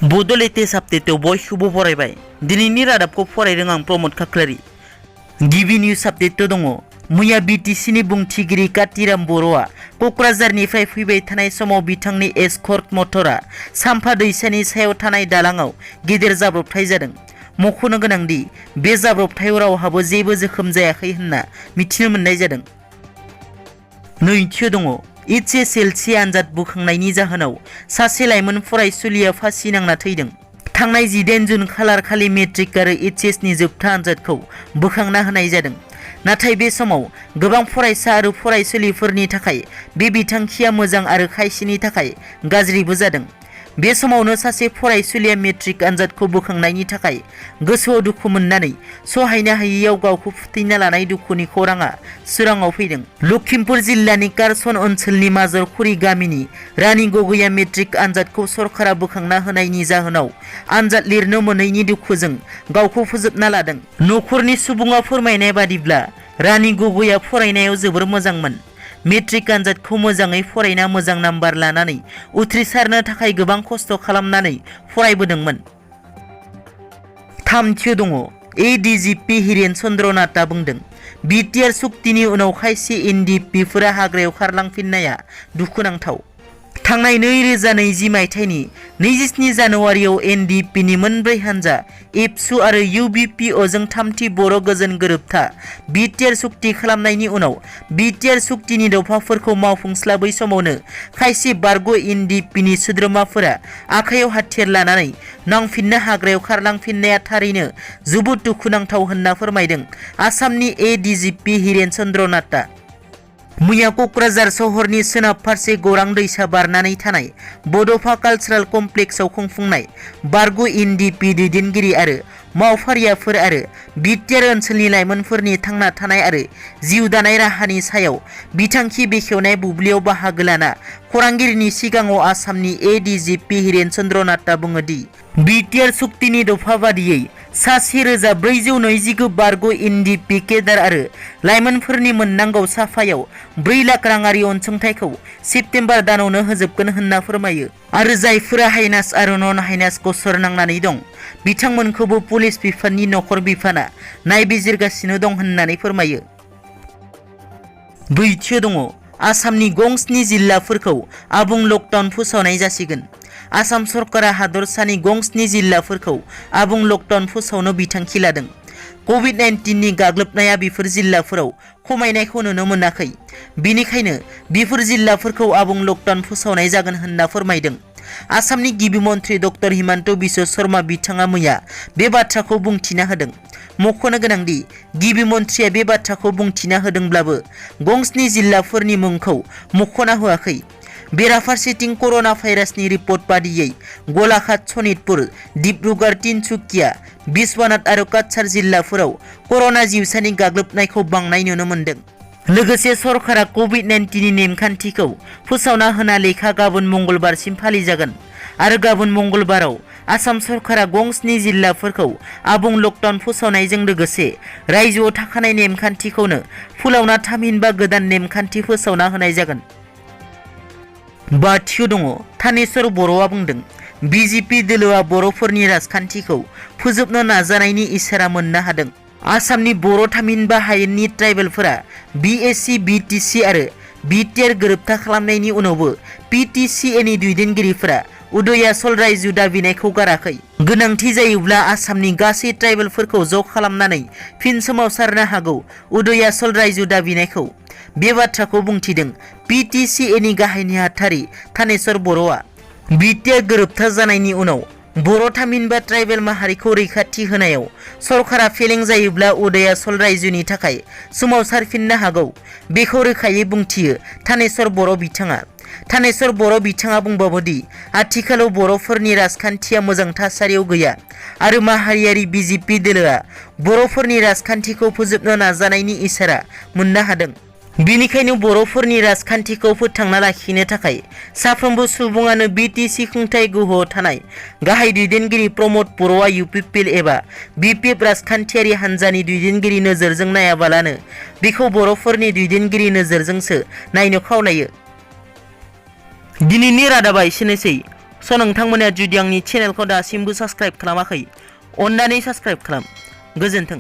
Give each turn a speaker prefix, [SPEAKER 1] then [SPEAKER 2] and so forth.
[SPEAKER 1] बड' लेटेस्ट आपडेटआव बयखौबो बरायबाय। दिनैनि रादाबखौ फरायदों आं प्रमद खाख्लारि। गिबि निउज आपडेटआव दङ। मैया बिटिसिनि बुंथिगिरि कातिराम बर'आ क'क्राझारनिफ्राय फैबाय थानाय समाव बिथांनि एस्कर्ट मटरा साम्फा दैसानि सायाव थानाय दालांआव गेदेर जाब्रबथाय जादों। मख'नो गोनांदि बे जाब्रबथायाव रावहाबो जेबो जोखोम जायाखै होनना मिथिनो मोननाय जादों। नैथियाव दङ। HSLC आनजाद बोखांनायनि जाहोनाव सासे लाइमोन फरायसुलिया फासि नांना थैदों। थांनाय 18 जुन खालार खालि मेट्रिक आरो HS नि जोबथा आनजादखौ बोखांना होनाय जादों। नाथाय बे समाव गोबां फरायसा आरो फरायसुलिफोरनि थाखाय बे बिथांखिया मोजां आरो खायसेनि थाखाय गाज्रिबो जादों। बे समावनो सासे फरायसुलिया मेट्रिक आनजादखौ बोखांनायनि थाखाय गोसोआव दुखु मोननानै सहायनो हायैयाव गावखौ फोथैना लानाय दुखुनि खौराङा सोराङाव फैदों। लखिमपुर जिल्लानि कारसन ओनसोलनि माजरखुरि गामिनि रानी गगैया मेट्रिक आनजादखौ सरकारा बोखांना होनायनि जाहोनाव आनजाद लिरनो मोनैनि दुखुजों गावखौ फोजोबना लादों। नखरनि सुबुङा फोरमायनाय बादिब्ला रानी गगैया फरायनायाव जोबोर मोजांमोन। मेट्रिक आनजादखौ मोजाङै फरायना मोजां नाम्बार लानानै उथ्रिसारनो थाखाय गोबां खस्थ' खालामनानै फरायबोदोंमोन। थामथियाव दङ। ADGP हिरेन चन्द्र नाथआ बुंदों, BTR सुक्तिनि उनाव खायसे NDPफोरा हाग्रायाव खारलांफिननाया दुखुनांथाव। थांनाय 2020 मायथाइनि 27 जानुवारियाव NDPनि मोनब्रै हानजा एबसु आरो UBPOजों थामथि बर' गोजोन गोरोबथा BTR सुक्ति खालामनायनि उनाव BTR सुक्तिनि दफाफोरखौ मावफुंस्लाबै समावनो खायसे बारग' NDPनि सोद्रोमाफोरा आखायाव हाथियार लानानै नांफिननो हाग्रायाव खारलांफिननाया थारैनो जोबोद दुखुनांथाव होनना फोरमायदों आसामनि ADGP हिरेन चन्द्र नाथआ। मैया क'क्राझार सहरनि सोनाब फारसे गौरां दैसा बारनानै थानाय बड'फा कालचारेल कमप्लेक्सआव खुंफुंनाय बारग' NDP दैदेनगिरि आरो मावफारियाफोर आरो BTR ओनसोलनि लाइमोनफोरनि थांना थानाय आरो जिउ दानाय राहानि सायाव बिथांखि बेखेवनाय बुब्लियाव बाहागो लाना खौरांगिरिनि सिगाङाव आसामनि ADGP हिरेन चन्द्र नाथआ बुङो दि BTR सुक्तिनि दफा बादियै सा 1429 बारग' NDP केडार आरो लाइमोनफोरनि मोननांगौ साफायाव 4 लाख राङारि अनसुंथाइखौ सेप्तेम्बर दानावनो होजोबगोन होनना फोरमायो आरो जायफोरा हाइनास आरो नन हाइनास गसर नांनानै दं बिथांमोनखौबो पुलिस बिफाननि नखर बिफाना नायबिजिरगासिनो दं होननानै फोरमायो। ब्रैथियाव दङ। आसामनि गं 7 जिल्लाफोरखौ आबुं लकडाउन फोसावनाय जासिगोन। आसाम सरकारा हादरसानि गं 7 जिल्लाफोरखौ आबुं लकडाउन फोसावनो बिथांखि लादों। COVID-19 नि गाग्लोबनाया बेफोर जिल्लाफोराव खमायनायखौ नुनो मोनाखै। बेनिखायनो बेफोर जिल्लाफोरखौ आबुं लकडाउन फोसावनाय जागोन होनना फोरमायदों। आसामनि गिबि मन्थ्रि डक्टर हिमन्त बिश्व शर्मा बिथाङा मैया बे बाथ्राखौ बुंथिना होदों। मख'नो गोनांदि गिबि मन्थ्रिया बे बाथ्राखौ बुंथिना होदोंब्लाबो गं 7 जिल्लाफोरनि मुंखौ मख'ना होआखै। बेराफारसेथिं कर'ना भाइरासनि रिपर्ट बादियै गलाघाट, सनितपुर, डिब्रुगड़, तिनसुकिया, बिश्वनाथ आरो काछार जिल्लाफोराव कर'ना जिउसानि गाग्लोबनायखौ बांनाय नुनो मोन्दों। लोगोसे सरकारा COVID-19 नि नेमखान्थिखौ फोसावना होना लेखा गाबोन मंगलबारसिम फालिजागोन आरो गाबोन मंगलबाराव आसाम सरकारा गं 7 जिल्लाफोरखौ आबुं लकडाउन फोसावनायजों लोगोसे रायजोआव थाखानाय नेमखान्थिखौनो फोलावना थामहिनबा गोदान नेमखान्थि फोसावना होनाय जागोन। बाथियाव दङ। थानेश्वर बर'आ बुंदों, BJP दोलोआ बर'फोरनि राजखान्थिखौ फोजोबनो नाजानायनि इसारा मोननो हादों। आसामनि बर' थामहिनबा हायेननि ट्राइबेलफोरा BSC, BTC आरो BTR गोरोबथा खालामनायनि उनावबो PTCA नि दैदेनगिरिफोरा उदयाचल रायजो दाबिनायखौ गाराखै। गोनांथि जायोब्ला आसामनि गासै ट्राइबेलफोरखौ ज' खालामनानै फिन सोमावसारनो हागौ उदयाचल रायजो दाबिनायखौ। बे बाथ्राखौ बुंथिदों PTCA नि गाहाय नेहाथारि थानेश्वर बर'आ। BTR गोरोबथा जानायनि उनाव बर' थामहिनबा ट्राइबेल माहारिखौ रैखाथि होनायाव सरकारा फेलें जायोब्ला उदयाचल रायजोनि थाखाय सोमावसारफिननो हागौ बेखौ रोखायै बुंथियो थानेश्वर बर' बिथाङा। थानेश्वर बर' बिथाङा बुंबावोदि आथिखालाव बर'फोरनि राजखान्थिया मोजां थासारियाव गैया आरो माहारियारि BJP दोलोआ बर'फोरनि राजखान्थिखौ फोजोबनो नाजानायनि इसारा मोननो हादों। बेनिखायनो बर'फोरनि राजखान्थिखौ फोथांना लाखिनो थाखाय साफ्रोमबो सुबुङानो BTC खुंथाय गोहोआव थानाय गाहाय दैदेनगिरि प्रमद बर'आ UPPL एबा BPF राजखान्थियारि हान्जानि दैदेनगिरि नोजोरजों नायाबालानो बेखौ बर'फोरनि दैदेनगिरि नोजोरजोंसो नायनो खावलायो। दिनैनि रादाबा एसेनोसै। स' नोंथांमोना जुदि आंनि चेनेलखौ दासिमबो साबस्क्राइब खालामाखै, अन्नानै साबस्क्राइब खालाम। गोजोन्थों।